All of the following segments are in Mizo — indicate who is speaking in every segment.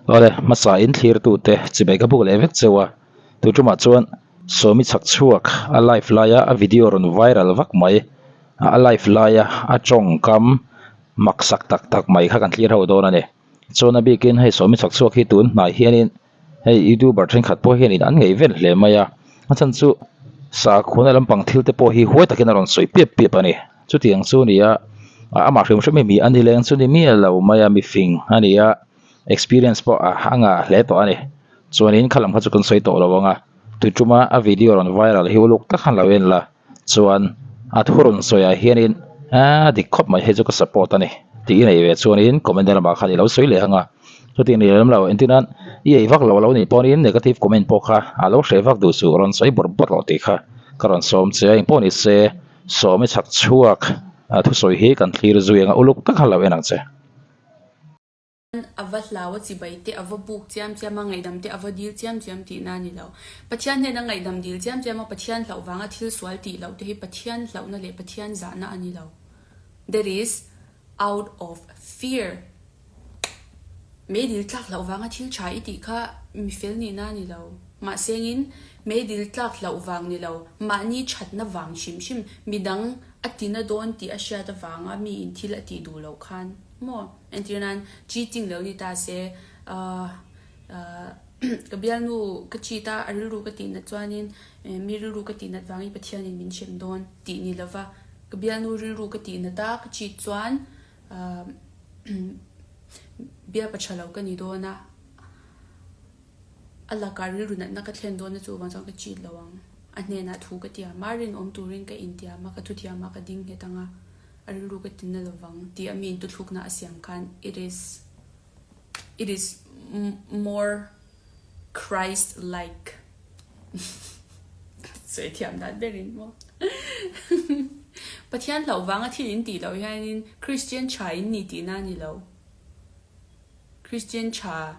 Speaker 1: Awle, hmasa in thlirtute chibai ka buk leh vek cheu a, tu tumah chuan Sawmi chhak chhuak a live laia a video rawn viral vak mai, a live laia a tawngkam maksak tak tak mai kha kan thlir ho dawn a ni. Chuan a bikin hei Sawmi chhak chhuak hi tun hnai hianin hei youtuber thenkhat pawh hianin an ngei vel hle mai a, a chhan chu sakhuana lampang thil te pawh hi huai takin a rawn sawi piap piap a ni. Chutiang chu a ni a, amah hrim hrim hi mi a ni leng chu ni miah lo mai a, mifing a ni a, experience pawh a ngah hle tawh a ni. Chuanin kha lam kha chu kan sawi tawh lo ang a, tuituma a video rawn viral hi uluk tak khan lo en la. Chuan a thu rawn sawiah hianin aaa dik khawp mai hei chu ka support a ni tih i nei ve chuanin comment lamah khan i lo sawi leh ang a, chutiang ni lem lo entir nan i ei vak lo a lo nih pawhin negative comment pawh kha a lo hreh vak duh suh rawn sawi bawrh bawrh rawh tih kha ka rawn sawm che a, engpawh ni se sawm i chhak chhuak a thusawi hi kan thlir zui ang a uluk tak khan lo en ang che.
Speaker 2: A va hlau a chibai te, a va buk chiam chiam a, ngaihdam te a va dil chiam chiam tihna a ni lo. Pathian hnena ngaihdam dil chiam chiam a, Pathian hlauh vanga thil sual tih loh te hi Pathian hlauhna leh Pathian zahna a ni lo. That is out of fear. Meidil tlak hlauh vanga thil tha i tih kha mi fel nihna a ni lo. Mahsengin meidil tlak hlauh vang ni lo, mahni thatna vang hrim hrim, midang a tina dawn tih a hriat avanga miin thil a tih duh loh khan maw? Entir nan cheating lo ni ta se ahh ka bialnu ka cheat a, a rilru ka tih nat chuanin mi rilru ka tih nat vangin Pathianin min hrem dawn tih ni lova ka bialnu rilru ka tih nat a ka cheat chuan ahh bialpa tha lo ka ni dawn a, a lakah rilru natna ka thlen dawn a chuvang chuan ka cheat lo ang. A hnenah thu ka tiam a, rinawm turin ka intiam a, ka thuthiam a ka ding nghet ang a. A rilru ka tinna lovang tih a mi intuthlukna a siam khan it is it is more Christ like sawi thiam dan berin maw Pathian hlauh vanga thil in tih loh hianin Christian tha in ni tihna a ni lo. Christian tha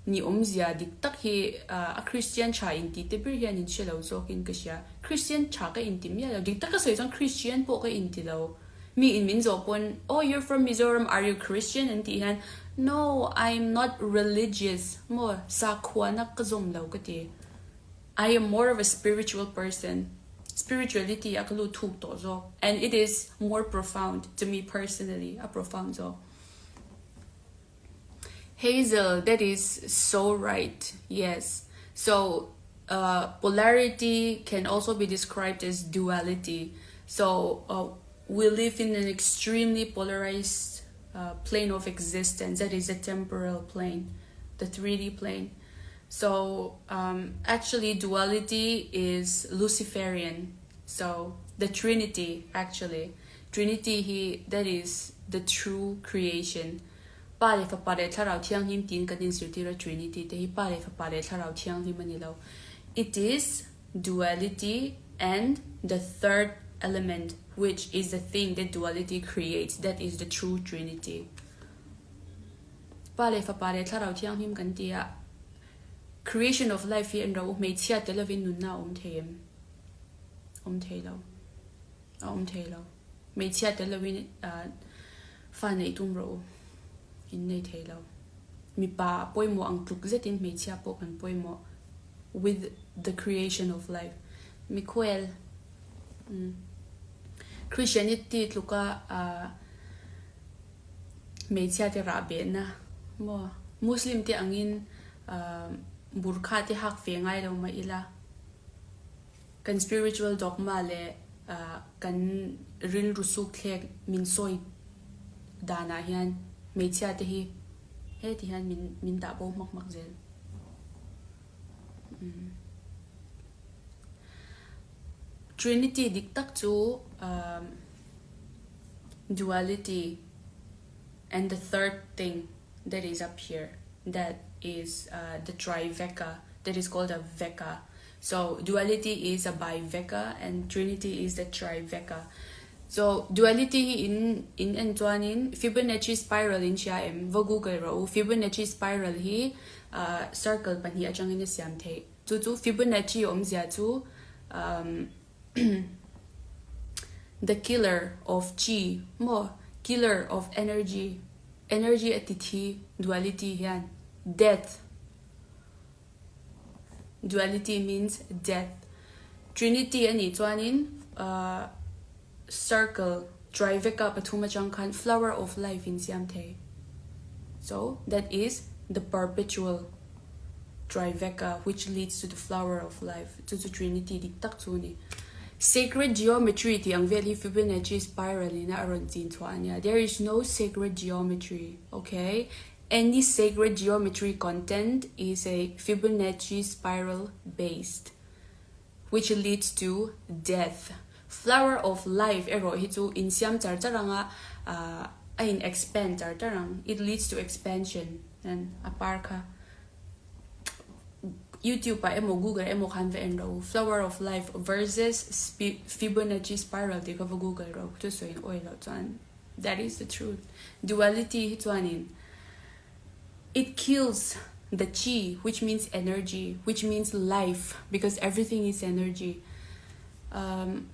Speaker 2: ni awmzia dik tak hi a Christian tha inti te ber hian in hre lo zawkin ka hria. Christian tha ka inti miah lo. Dik taka sawi chuan Christian pawh ka inti lo. Mi in min zawh pawn, Oh you're from Mizoram, are you Christian? an tih hian, No, I'm not religious maw sakhuana ka zawm lo ka ti. I am more of a spiritual person. Spirituality ah ka lut thuk tawh zawk and it is more profound to me personally, a profound zawk. Hazel, that is so right. Yes. So, uh, polarity can also be described as duality. So, uh, we live in an extremely polarized uh, plane of existence, that is a temporal plane, the 3D plane. So, um, actually, duality is Luciferian. So, the Trinity, actually. Trinity hi that is the true creation. Pa leh Fapa leh Thlarau Thianghlim tiin kan inzirtir a Trinity te hi Pa leh Fapa leh Thlarau Thianghlim a ni lo. It is duality and the third element which is the thing that duality creates that is the true Trinity. Pa leh Fapa leh Thlarau Thianghlim kan ti a creation of life hi an ro hmeichhia tel lovin nunna a awm thei em? Awm thei lo. A awm thei lo. Hmeichhia tel lovin fa neih tum rawh u. In nei thei lo. Mipa a pawimawh ang tluk zetin hmeichhia pawh kan pawimawh with the creation of life. Mikhuel umm Christianity tluka hmeichhia te rah behna maw Muslim te angin burkha te hak ve ngai lo mah ila. Kan spiritual dogma leh kan rilru sukthlek min sawi danah hian hmeichhia te hi heti hian min min dah bo hmak hmak zel. Trinity dik tak chu duality and the third thing that is up here that is the triveka that is called a veka. So duality is a biveka and trinity is the triveka. So duality hi in in en chuanin Fibonacci spiral in hria em? Va google rawh u. Fibonacci spiral hi uh, circle pahnih atangin a siam theih. Chu chu Fibonacci awmzia chu um, the killer of chi maw? Killer of energy. Energy a ti thi duality hian. death. Duality means death. Trinity a nih chuanin uh, circle triveka pathum atang khan flower of life in siam thei. So that is the perpetual triveka which leads to the flower of life. Chu chu Trinity dik tak chu ni. Sacred geometry tih ang vel hi Fibonacci spiral in a rawn chin chhuah a nia. There is no sacred geometry, okay? Any sacred geometry content is a Fibonacci spiral based which leads to death. Flower of life erawh hi chu insiam char char anga a in expand char char ang, it leads to expansion and a par kha. YouTube ah emaw Google emaw khan va en rawh u, Flower of Life versus Fibonacci Spiral tih kha va Google rawh u, thusawiin awih loh chuan that is the truth. Duality hi chuanin it kills the chi which means energy which means life because everything is energy um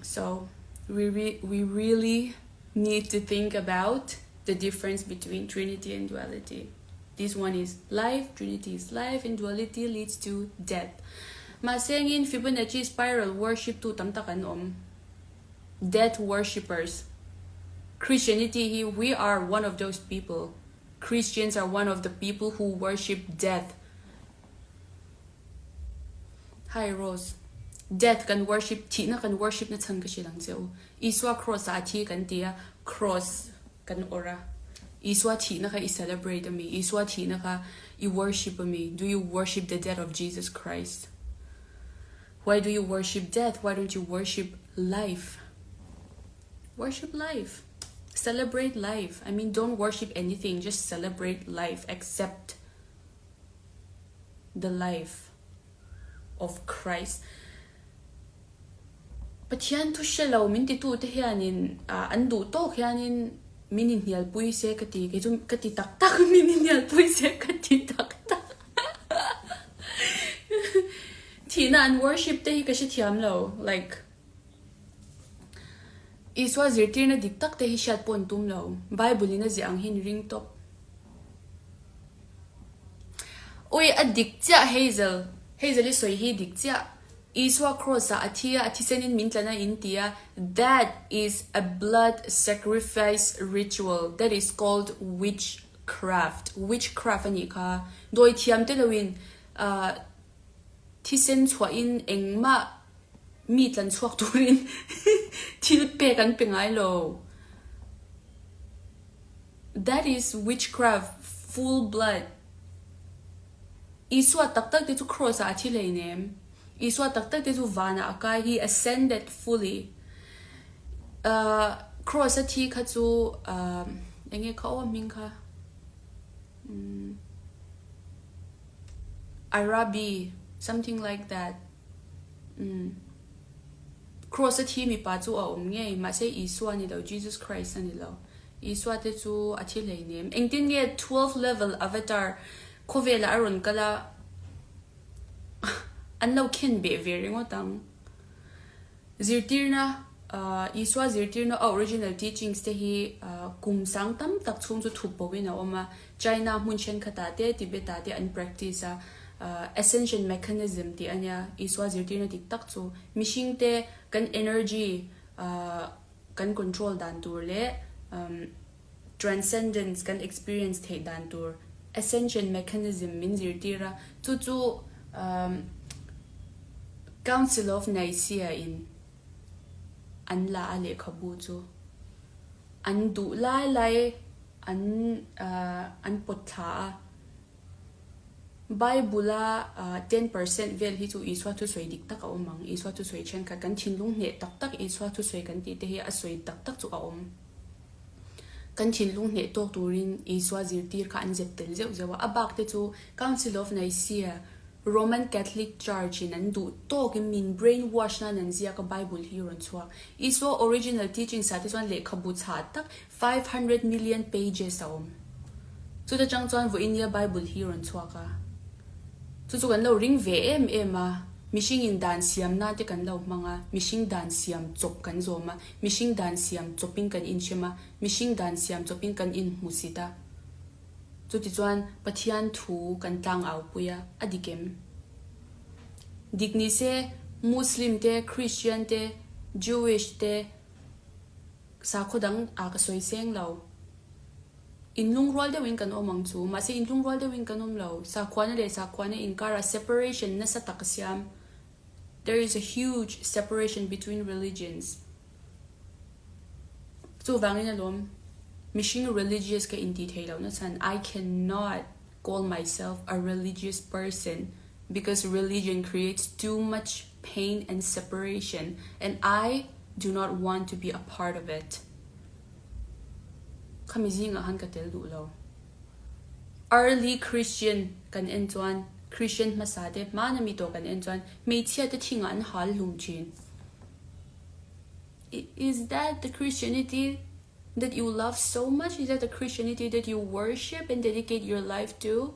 Speaker 2: so we re we really need to think about the difference between trinity and duality. This one is life, Trinity is life, and duality leads to death. Mahse engin Fibonacci spiral worship tu tam tak an awm. Death worshippers. Christianity hi we are one of those people. Christians are one of the people who worship death. Hi Rose. Death kan worship, thihna kan worship na chhan ka hrilh ang che u. Isua cross ah a thi kan ti a, cross kan awrh a. Isua thihna kha i celebrate a mi? Isua thihna kha i worship a mi? Do you worship the death of Jesus Christ? Why do you worship death? Why don't you worship life? Worship life. Celebrate life. I mean, don't worship anything. Just celebrate life. Accept the life of Christ. Pathian thu hre lo min titute hianin an duh tawk hianin min inhnialpui se ka ti, kei chu ka ti tak tak min inhnialpui se ka ti tak tak. Thihna an worship te hi ka hrethiam lo like Isua zirtirna dik tak te hi hriat pawh an tum lo, Bible in a ziah ang hian ring tawp. Ui a dik chiah Hazel, Hazel i sawi hi dik chiah. Isua cross ah a thi a, a thisen in min tlan a in ti a, that is a blood sacrifice ritual, that is called witchcraft, witchcraft a nih kha, dawi thiam te lo in thisen chhuah in engmah mi tlan chhuak turin thil pek an pe ngai lo, that is witchcraft full blood. Isua tak tak te chu cross ah a thi hlei nem. Isua tak tak te chu van ah a kai, he ascended fully. Uh, cross a thi kha chu uh, enge kha aw hming kha? Um, Arabi, something like that. Um, cross a thi mipa chu a awm ngei, mahse Isua ni lo, Jesus Christ a ni lo. Isua te chu a thi hlei nem. Engtin nge 12 level avatar Khawvelah a rawn kal a, an lo khen beh ve ringawt ang. Zirtirna, Isua zirtirna a original teachings te hi kum sang tam tak chhung chu thup boin a awm a. China hmun thenkhatah te, Tibet-ah te an practice a. Ascension mechanism tih a nia, Isua zirtirna dik tak chu. Mihring te kan energy kan control dan tur leh transcendence kan experience theih dan tur ascension mechanism min zirtir a, chu chu Council of Nicaea in an la a lehkhabu chu an duh lai lai an an pawt thla a, Bible a 10% vel hi chu Isua thusawi dik tak a awm ang, Isua thusawi thenkhat kan thinlung hneh tak tak Isua thusawi kan tih te hi a sawi tak tak chu a awm. Kan thinlung hneh tawk turin Isua zirtir kha an zep tel zeuh zeuh a, a bak te chu Council of Nicaea, Roman Catholic Church in an duh tawkin min brain wash nan an ziak a Bible hi rawn chhuak. Isua original teachings ah te chuan lehkhabu chhah tak 500 million pages a awm. Chuta chang chuan vawiin nia Bible hi rawn chhuak a. Chu chu kan lo ring ve em em a, mihring in dan siam nan te kan lo hmang a, mihring dan siam chawp kan zawm a, mihring dan siam chawpin kan inhrem a, mihring dan siam chawpin kan inhmusit a. Chutichuan Pathian thu kan tlangaupui a, a dik em? Dik ni se Muslim te, Christian te, Jewish te sakhaw dang ah ka sawi seng lo. Inlungrual deuhin kan awm ang chu. Mahse inlungrual deuhin kan awm lo. Sakhuana leh sakhuana inkarah separation nasa tak a siam. There is a huge separation between religions. Chuvangin alawm mihring religious ka intih theih lohna chhan I cannot call myself a religious person because religion creates too much pain and separation and I do not want to be a part of it. Khami zingah khan ka tel duh lo. Early Christian kan en chuan Christian hmasa te hmana mi tawh kan en chuan hmeichhia te thingah an hal hlum thin. Is that the Christianity that you love so much? Is that the Christianity that you worship and dedicate your life to?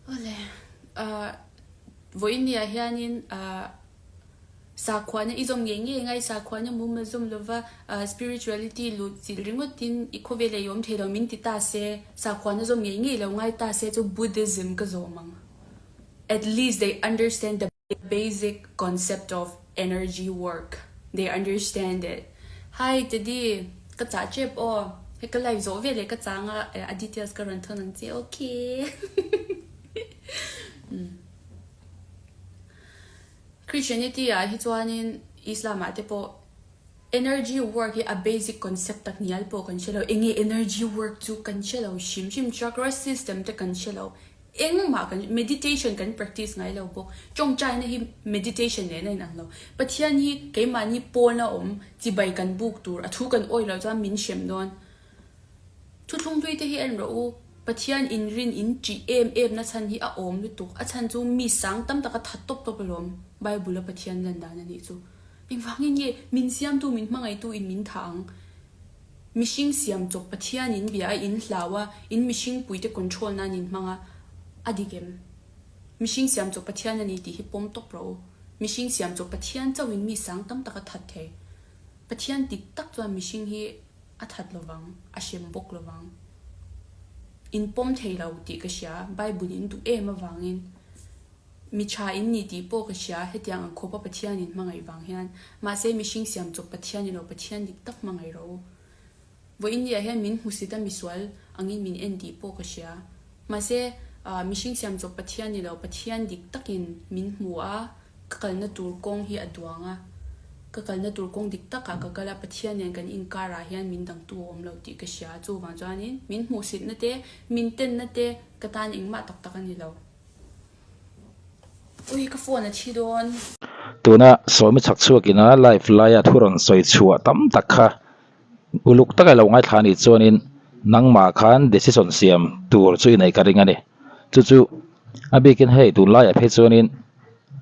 Speaker 2: Awle, uh, vawiin ni ah hianin uh, sakhuana i zawm ngei ngei ngai sakhuana mumal zawm lova uh, spirituality lut chilh ringawtin i khawvel ei awm thei lo min ti ta se sakhuana zawm ngei ngei lo ngai ta se chu Buddhism ka zawm ang. At least they understand the basic concept of energy work they understand it. Hi Teddy ka chah tep aw hei ka live zawh veleh ka chang a a details ka rawn thawn ang che okay Christianity ah hi chuanin Islam ah te pawh energy work hi a basic concept tak ngial pawh kan hre lo enge energy work chu kan hre lo hrim hrim chakra system te kan hre lo Engmah kan meditation kan practice ngai lo bawk. Tawngtaina hi meditation nen a inang lo. Pathian hi keimahni pawna awm chibai kan buk tur a thu kan awih loh chuan min hrem dawn. Thuthlung hlui te hi en rawh u, Pathian inrin in ṭih em em na chhan hi a awm lutuk. A chhan chu mi sang tam taka that tawp tawp alawm Bible a Pathian lan dan a nih chu. Engvangin nge min siamtu min hmangaihtu in min thah ang? Mihring siam chawp Pathian in bia a in hlau a, in mihring puite control nan in hmang a, a dik em? Mihring siam chawp Pathian a ni tih hi pawm tawp rawh u. Mihring siam chawp Pathian chauh in mi sang tam tak a that thei. Pathian dik tak chuan mihring hi a that lovang, a hrem bawk lovang. In pawm thei lo tih ka hria, Bible in duh em avangin. Mi tha in ni tih pawh ka hria, hetiang ang khawpa Pathian in hmangaih vang hian. Mahse mihring siam chawp Pathian ni lo, Pathian dik tak hmangaih rawh u. Vawiin ni ah hian min hmusit a misual angin min en tih pawh ka hria. Mahse mihring siam chawp Pathian ni lo, Pathian dik takin min hmu a, ka kalna tur kawng hi a duang a. Ka kalna tur kawng dik takah ka kal a, Pathian nen kan inkar ah hian min dangtu a awm lo tih ka hria. Chuvang chuanin min hmuhsitna te, min tenna te ka tan engmah tak tak a ni lo. Ui ka phone a thi dawn.
Speaker 1: Tuna Sawmi chhak chhuakin a live laia thu rawn sawi chhuah tam tak kha uluk taka lo ngaithla anih chuanin nangmah khan decision siam tur chu i neih ka ring a ni. Chu chu a bikin hei tunlaiah phei chuanin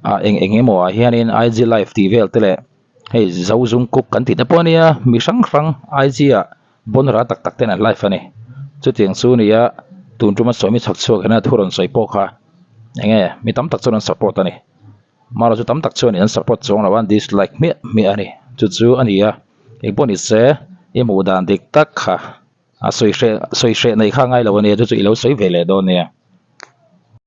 Speaker 1: ah eng eng emaw ah hianin IG live tih vel te leh hei zo zung kuk kan tih te pawh a nia mi hrang hrang IG ah Bonra tak tak ten an live a ni. Chutiang chu nia tun tuma Sawmi chhak chhuak hian a thu rawn sawi pawh kha enge mi tam tak chuan an support a ni. Mahlo chu tam tak chuan an support chuang lo a, an dislike hmiah hmiah a ni. Chu chu a ni a, engpawh ni se i hmuh dan dik tak kha a sawi hreh sawi hreh nei kha a ngai lo a nia, chu chu i lo sawi ve leh dawn nia.